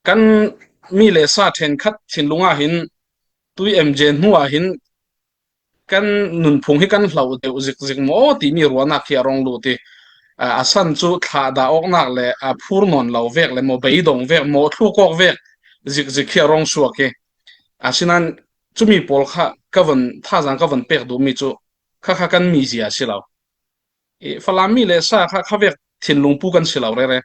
Kan mi le sa ṭhenkhat thinlung ah hin tui MJ hnu ah hin kan nunphung hi kan hloh deuh zikzik maw timi ruahnak hi a rong lut i a san cu thlahdah awknak le a phur nawn lo vek le maw beidong vek maw thlukawk vek zikzik hi a rong suak i asinain cumi pawl kha ka von thazaang ka von pek duhmi cu khakha kan mizia a si lo. I Falam mi le sa kha khavek thinlung pu kan si lo rere.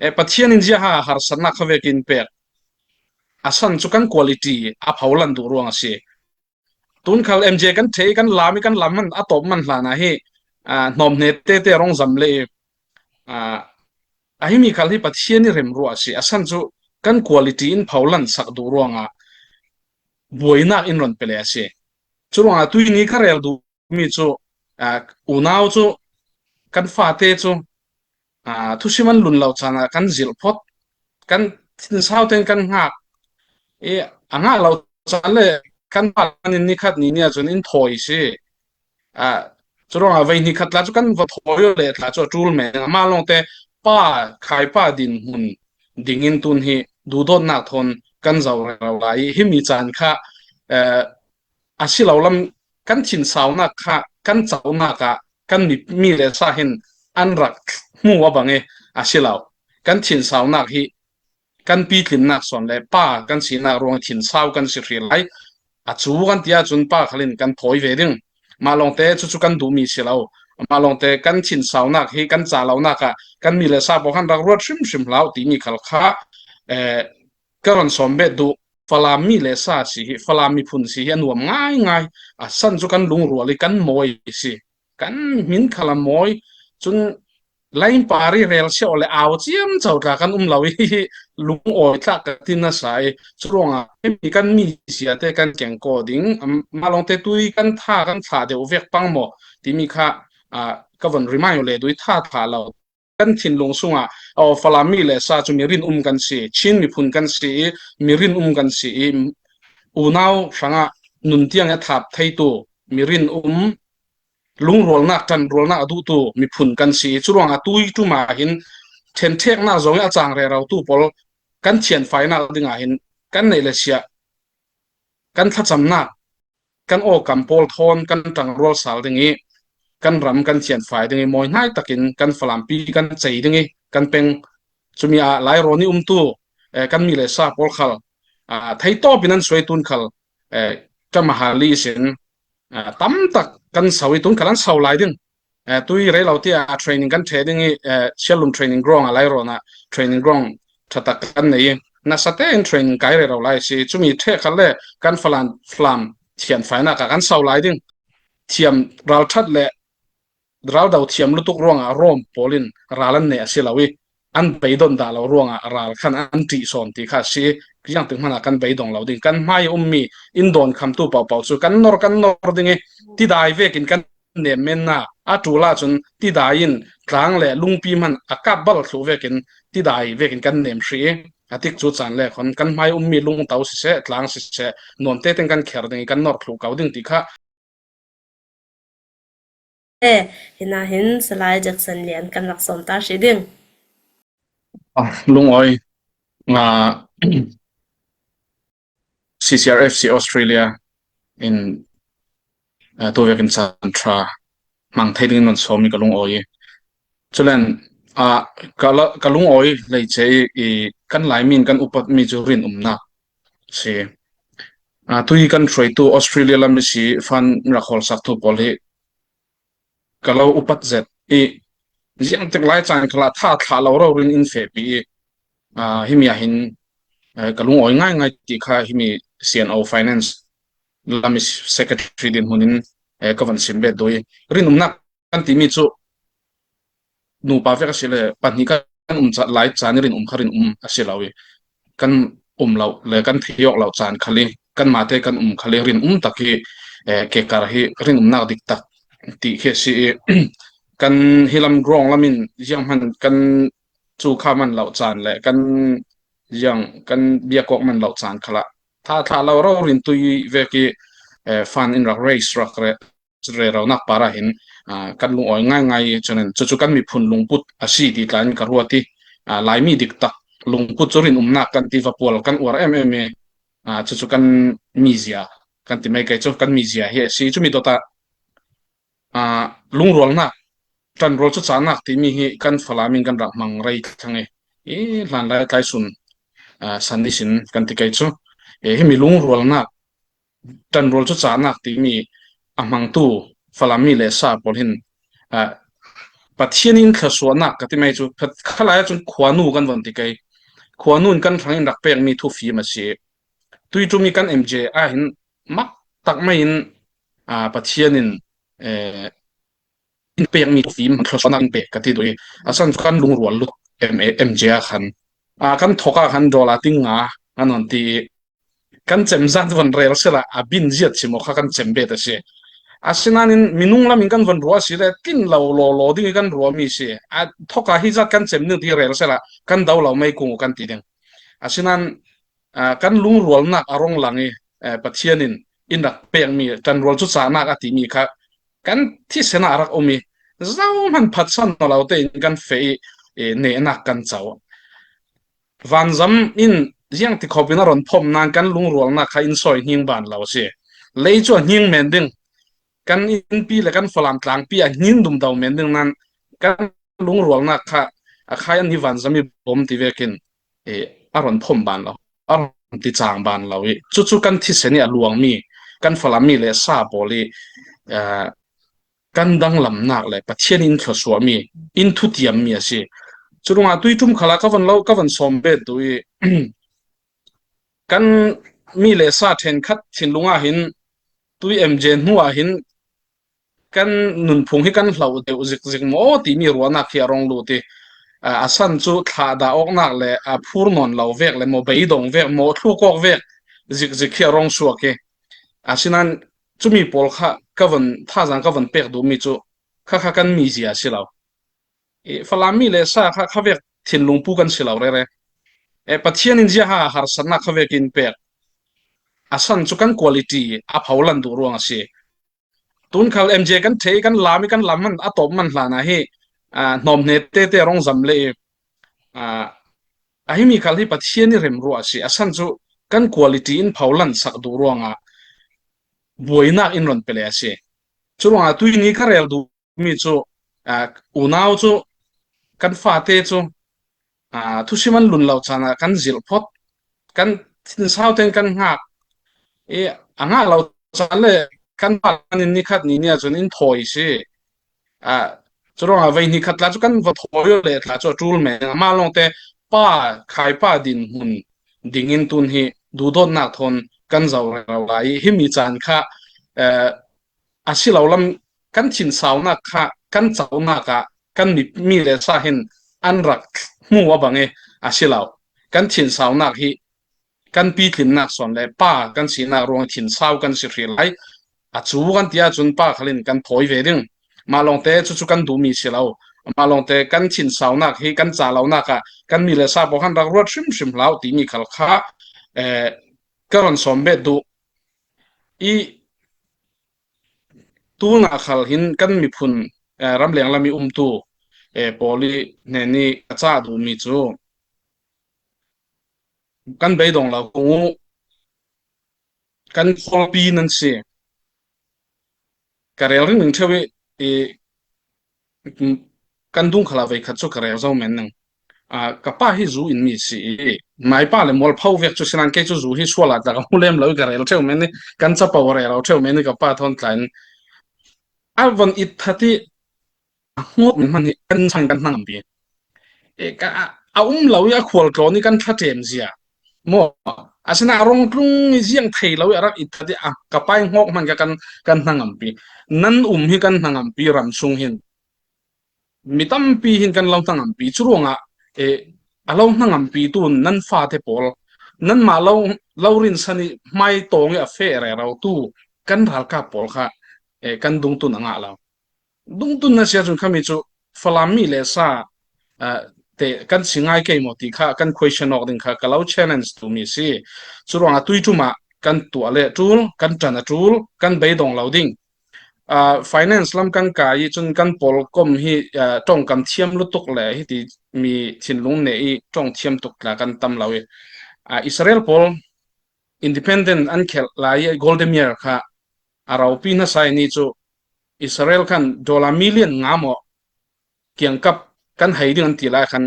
E Pathian in zia ha harsatnak khavek in pek. A san cu kan quality a pholan duh ruang a si. Tun khal MJ kan thei kan lam i kan lam man a top man hlan ah hi hnawm hne te te rong zam le a hi mi khal hi Pathian i rem ruah a si. A san cu kan quality in pholan sak duh ruangah buainak in ron pele a si. Cu ruangah tui ni ka rel duh mi cu unau cu kan fate cu thusim an lun lo caan ah kan zilh phot kan thinsau tein kan hngak i a ngah lo caan le kan pa in nikhat ni ni ahcun in thawi si cu ruangah vei ni khat la cu kan va thawi le tla cu a ṭul men amah lawng te pa khai pa din hmun ding in tun hi duhdawtnak thawn kan zo rero lai i himi caan kha a si lo lam kan thinsaunak kha kan conak ah kan mi le sa hin an rak hmu a bang i a si lo. Kan thinsaunak hi kan pitlinnak sawn le pa kan sinak ruang thinsau kan si hri lai. A cu kan ti ahcun pa khalin kan thawi ve ding. Mah lawngte cucu kan duhmi si lo. Mah lawngte kan thinsaunak hi kan ca lonak ah kan mi le sa pawl khan rak ruat hrimhrim hlah timi khal kha eh, ka ron sawm bet duh. Falam mi le sa si hi Falam miphun si hi a nuam ngaingai. A san cu kan lungrual i kan mawi si. Kan min khal a mawi. Cun lainpar i rel sio le au ciam cho tla kan um lo i lung awi tlak ka tin na sa i curuangah mi kan mi sia te kan keng ko ding ma long te tui kan tha kan thla deuh vek pang mo timi kha ka von remind le dui tha tha lo kan thinlung sungah oh Falam mi le sa cu mi rin um kan si Chin miphun kan si i mi rin um kan si i unau hrangah nun tiang a thap theitu mi rin um lungrualnak ṭanrualnak a duhtu miphun kan si i curuangah tui ṭum ah hin ṭhenṭheknak zong i a cang rero tu pawl kan thianfainak dingah hin kan neih le sia kan thlacamnak kan awkam pawl thawn kan ṭangrual sal ding i kan ram kan thianfai ding i mawihnai takin kan Falampi kan cei ding i kan peng cumi ah Lairawn i umtu kan mi le sa pawl khal theitawp in an suai tun khal kamahali sin tam tak kan sau i tun khal an sau lai ding Tui rei lo tiah training kan ṭhe ding i Sialum training ground ah Lairawn ah training ground ṭha tak kan nei i nasa tein training kai re ro lai si. Cumi ṭhe khal le kan falan flam thian fainak ah kan sau lai ding. Thiam ralṭhat le raldo thiam lutuk ruangah Rom pawl in ral an nei a si lo i an beidon dah lo ruangah ral khan an ṭih sawn ti kha a si. Riang tik hmanh ah kan beidong lo ding. Kan hmai i ummi inn dawn khamtu paohpaoh cu kan nor kan nor ding i tidai vekin kan nem men na a ṭul ahcun tidai in tlang le lungpi hmanh a kap bal thlu vekin tidai vekin kan nem hri i a tik cu caan le khon kan hmai ummi lungto siseh tlang siseh nuam te ten kan kher ding i kan nor thlu ko ding ti kha Hina hin Salai Jackson Lian kan rak sawm ta hrih ding. Lungawi nga CCRFC Australia in tu vekin caan tha mang thei ding nan sawm i ka lungawi. Culen ka lungawi lei che i kan Laimin kan upat mi cu rin umnak si. Tui kan hruaitu Australia lam si fan rak hol sak tu pawl hi ka lo upat zet i ziang tik lai caan khala tha thla lo ro rin in fe pi i himi ah hin ka lungawi ngai ngai ti kha himi CNO Finance lam secretary din hun in ka van sim bet doi rin umnak kan timi cu nupa vek a si le pahnih kan um lai caan i rin um kha rin um a si lo i kan um lo le kan theih awk lo caan khal i kanmah te kan um khal i rin um tak hi kekar hi rin umnak dik tak ti khi a si i kan hilam grong lamin ziang hman kan cu kha man lo caan le kan ziang kan biakawk man lo caan khala tha thla lo ro rin tui vek i fan in rak race rak re reraunak par ah hin kan lungawi ngaingai i cunin cucu kan miphun lungput a si ti tla in ka ruat i Laimi dik tak Lungput cu rin umnak kan ti vapual kan uar em em i cucu kan mizia kan ti mei kei cu kan mizia hi a si. Cumi dawt ah lungrualnak ṭanrual cu cahnak timi hi kan Falam in kan rak hmang rei thlang i i hlan lai tlaisun san isin kan ti kei cu. Himi lungrualnak ṭanrual cu cahnak timi a hmangtu Falam mi le sa pawl hin Pathian in thluachuahnak ka ti mei cu khalai ahcun khuanu kan von ti kei. Khuanu in kan hrang in rak pekmi thufim a si. Tuiṭum i kan MJ ahhin mak tak mei in Pathian in in pekmi thufim thluachuahnak in pek ka ti duh i asan cu kan lungrual lut MJ ah khan kan thawk ah khan dollar ting nga an on ti i kan cem zat von rel sila a bin ziat chim kha kan cem bet a si. Asinain minung lam in kan von ruah si le tin lo law law ding i kan ruah mi si a thoka hi zat kan cem ning ti rel sila kan do lo mei kung kan ti ding. Asinain kan lungrualnak a rong lang i Pathian in in rak pekmi ṭanrual cu cahnak a timi kha kan thisen ah a rak um i zohhmanh phatsan lo tein kan feh i nehnak kan co. Vanzam in ziang ti khop in a ron phom nain kan lungrualnak kha in sawi hning ban lo a si. Lei cu a hning men ding. Kan innpi le kan Falam tlangpi a hnin dumdo men ding nan kan lungrualnak kha a khai an ni vanzam i bom ti vekin a ron phom ban lo. A ron ti cang ban lo i cucu kan thisen i a luangmi kan Falam mi le sa pawl i kan danglamnak le Pathian in thluachuahmi in thutiammi a si. Cu ruangah tuiṭum khal ah ka van lo ka van sawm bet duh i kan mi le sa ṭhenkhat thinlung ah hin tui MJ hnu ah hin kan nunphung hi kan hloh deuh zikzik maw timi ruahnak hi a rong lut i a san cu thlah dah awknak le a phur nawn lo vek le maw beidong vek maw thluk awk vek zikzik hi a rong suak i asinain cumi pawl kha ka von thazaang ka von pek duhmi cu khakha kan mizia si lo. I Falam mi le sa kha kha vek thinlung pu kan si lo rere. E Pathian in zia ha harsatnak kha vek in pek. A san cu kan quality a pholan duh ruang a si. Tun khal MJ kan thei kan lam i kan lam man a top man hlan ah hi hnawm hne te te rong zam le i a hi mi khal hi Pathian i rem ruah a si. A san cu kan quality in pholan sak duh ruangah buainak in ron pele a si. Cu ruangah tuini ka rel duhmi cu unau cu kan fate cu thusim an lun lo caan ah kan zilh phot kan thinsau tein kan hngak i a ngah lo caan le kan pa in nikhat ni ni ahcun in thawi si. Cu ruangah vei hnih khat tla cu kan va thawi le tla cu a ṭul men. Amah lawngte pa khai pa din hmun ding in tun hi duhdawtnak thawn kan zo rero lai i himi caan kha a si lo lam kan thinsaunak kha kan conak ah kan mi le sa hin an rak hmu a bang i a si lo. Kan thinsaunak hi kan pitlinnak sawn le pa kan sinak ruang thinsau kan si hri lai. A cu kan ti ahcun pa khalin kan thawi ve ding. Mah lawngte cucu kan duhmi si lo. Mah lawngte kan thinsaunak hi kan ca lonak ah kan mi le sa pawl khan rak ruat hrimhrim hlah timi khal kha eh, ka ron sawm bet duh. I Tuna khal hin kan miphun ramleng lam i umtu pawl i hnen i a cah duhmi cu kan beidong lo kung u. Kan khuapi nan si. Ka rel ring ning ṭheo i kan dung khala vei khat cu ka rel zo men ning. Ka pa hi zu in mi si i mai pa le mualpho vek cu sinan kei cu zu hi sual ah ka hmu lem lo i ka rel ṭheo men i kan capo rel lo ṭheo men i ka pa thawn tlain a von it that i ngawt min hman hi kan chang kan hnangam pi. A um lo i a khual tlawn i kan ṭhaṭem zia maw asina rong tlung i ziang thei lo i a rak i that i a ka pai ngok hman ka kan kan hnangam pi nan um hi kan hnangam pi ram chung hin mi tampi hin kan lo hnangam pi cu ruangah e a lo hnangam pi tu nan fate pawl nan mah lo lo rin san i hmai tawng i a fe re ro tu kan ralkap pawl kha e kan dungtun anga lo Dungtun na si ahcun khami cu Falam mi le sa te kan si ngai kei maw ti kha kan question awk ding kha ka lo challenge tu mi si. Cu ruangah tuiṭum ah kan tuah le ṭul, kan ṭan a ṭul, kan beidong lo ding. Finance lam kan kai i cun kan pawl kom hi tongkam thiam lutuk le hiti mi thinlung ne i tong thiam tuk tla kan tam lo i Israel pawl independent an khelh lai i Golda Meir kha a ropi na sai ni cu Israel khan dollar million nga maw kiangkap kan hei ding an ti lai khan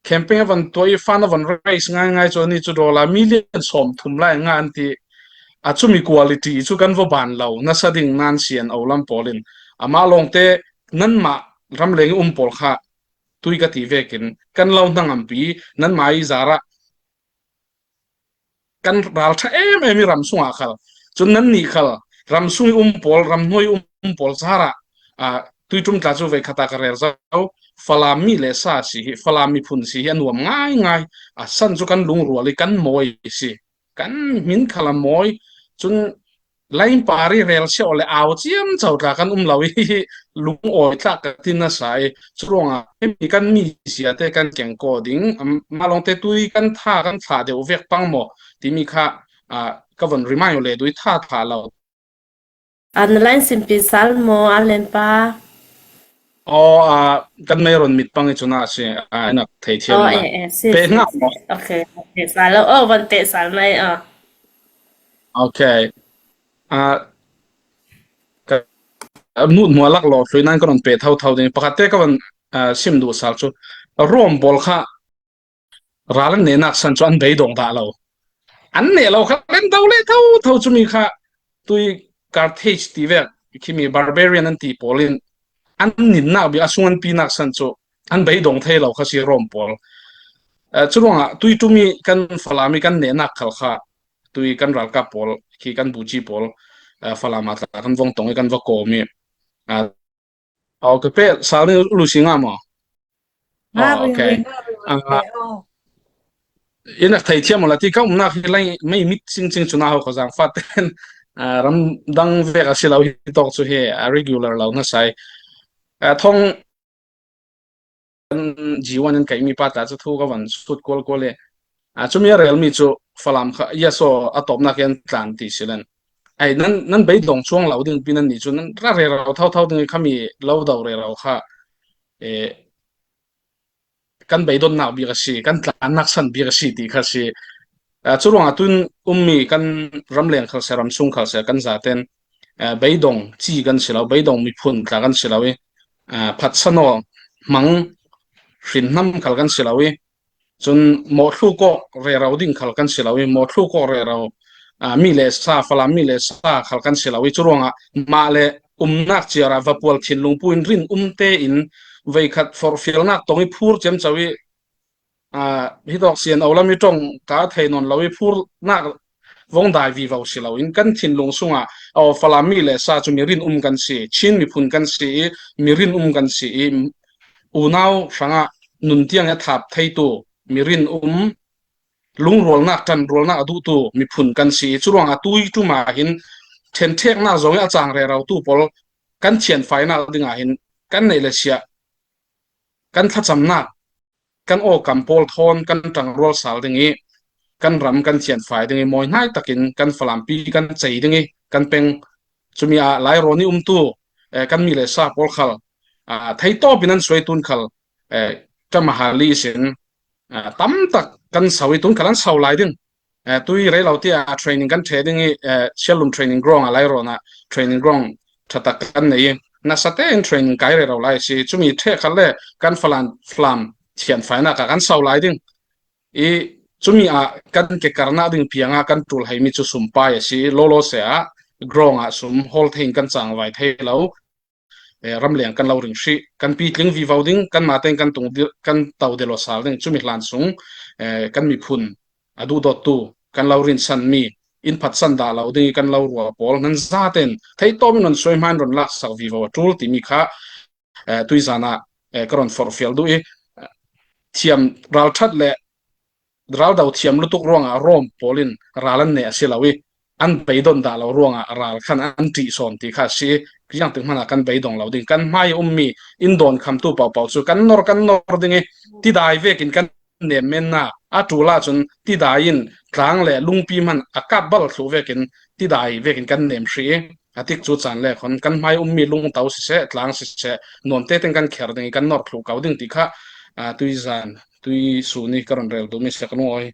campaign a van tuah i fund a van raise ngaingai cu ni cu dollar million 30 lai nga an ti. A chumi quality cu kan va ban lo nasa ding nan sian o lam pawl in ama lawngte nan mah ramleng um pawl kha tui ka ti vekin kan lo hnangam pi nan mai zara Kan ralṭha emem i ramsung ah khal cun nannih khal ramsung i um pawl ramhnuai um pawl zar ah tuiṭum tla cu voikhat ah ka rel zau. Falam mi le sa si hi Falam miphun si hi a nuam ngaingai. A san cu kan lungrual i kan mawi si. Kan min khal a mawi. Cun Lainpar i rel sio le au ciamco tla kan um lo i lungawi tlak ka ti nasa i curuangah himi kan mi sia te kan keng ko ding mah lawng te tui kan tha kan thla deuh vek pang maw timi kha ka von remind le dui tha tha lo. An line simpi sal maw a len pa? Aw kan mei ron mit pang i cuna si nak thei thiam Oh la. eh eh si Pe si nga si. Okay okay sal oh van te sal mai ah. Okay. Hmuhhmual laklawh hlui nan ka ron pe thotho ding. Pakhat te ka van sim duh sal cu Rom pawl kha ral an nehnak san cu an beidong dah lo. An neh lo kha len do le tho tho cumi kha tui Carthage ti vek khimi barbarian an ti pawl in an ninnak bi a sung an pinak san cu an beidong thei lo kha si Rom pawl. Cu ruangah tui tumi kan Falam i kan nehnak khal kha tui kan ralkap pawl khi kan buci pawl Falam ah tla kan vong tong i kan va kawm i oh ka pe sal ni lu si nga maw? Nga Oh ring okay ring nga ring ring pe oh. In ak thei thiam la ti ka umnak hi lai mei mit ching ching chuna ho khazang fa ten ram dang vek a si lo hi tok chu hi a regular lo na sai thong G1 an kaimi pa ta cu thu ka van sut kual kual i cumi a relmi cu Falam kha yes aw a tawpnak in tlan ti silen ai nan nan beidong chuang lo ding pin an ni cu nan ra re ro tho tho ding khami lo do re ro kha e kan beidonnak bik a si kan tlannak san bik a si ti kha si cu ruangah tun ummi kan ramleng khal se ramsung khal se kan zaten beidong chi kan si lo beidong miphun tla kan si lo i phatsano hmang hrinnam khal kan si lo i cun mawhthlu kawk rero ding khal kan si lo i mawhthlu kawk rero mi le sa falam mi le sa khal kan si lo i cu ruangah mah le umnak ciar ah vapual thinlung pu in rin um te in veikhat forhfialnak tong i phur cem cho i hi dok sian o lami tong ka thei non lo i phur nak vong dai vi vo si lo in kan thinlung sungah o falam mi le sa chu mi rin um kan si Chin miphun kan si i mi rin um kan si i unau hrangah nun tiang a thap theitu mi rin um lungrualnak ṭanrualnak a duhtu miphun kan si i curuang ah tui tum ah hin ṭhenṭheknak zong i a cang rero tu pawl kan thianfainak ding ah hin kan neih le sia kan thlacamnak kan awkam pawl thawn kan ṭangrual sal ding i kan ram kan thianfai ding i mawihnai takin kan Falampi kan cei ding i kan peng cumi ah Lairawn i umtu kan mi le sa pawl khal theitawp in an suai tun khal ṭamahali sin tam tak kan sau i tun khal an sau lai ding Tui rei lo tiah training kan ṭhe ding i Sialum training ground ah Lairawn ah training ground ṭha tak kan nei i nasa tein training kai re ro lai si. Cumi ṭhe khal le kan falan flam thianfainak ah kan sau lai ding i cumi ah kan ke karnak ding piang ah kan ṭul heimi cu sumpai a si. Lolo se ah ground ah sum hol thein kan chang vai thei lo. Ramleng kan lo ring hrih kan pitling vivo ding kan mah tein kan tung kan to delo sal ding cumi hlan sung kan miphun a duhdawttu kan lo rin san mi in phat san dah lo ding kan lo rua pawl nan za ten thei tom in ron suai hman ron lak sak vivo a tul timi kha tuizan ah ka ron forhfial duh i thiam ralthat le Raldo thiam lutuk ruangah Rom pawl in ral an neh a si lo i an beidon dah lo ruangah ral khan an ṭih sawn ti kha a si. Riang tik hmanh ah kan beidong lo ding. Kan hmai i ummi inn dawn khamtu paohpaoh cu kan nor kan nor ding i tidai vekin kan nem men na. A ṭul ahcun tidai in tlang le lungpi hmanh a kap bal thlu vekin tidai vekin kan nem hrih i. Atik cu caan le khon kan hmai ummi lungto siseh tlang siseh nuam te ten kan kher ding i kan nor thlu ko ding ti kha tui zan tui su ni ka ron rel du mi se ka lung oi.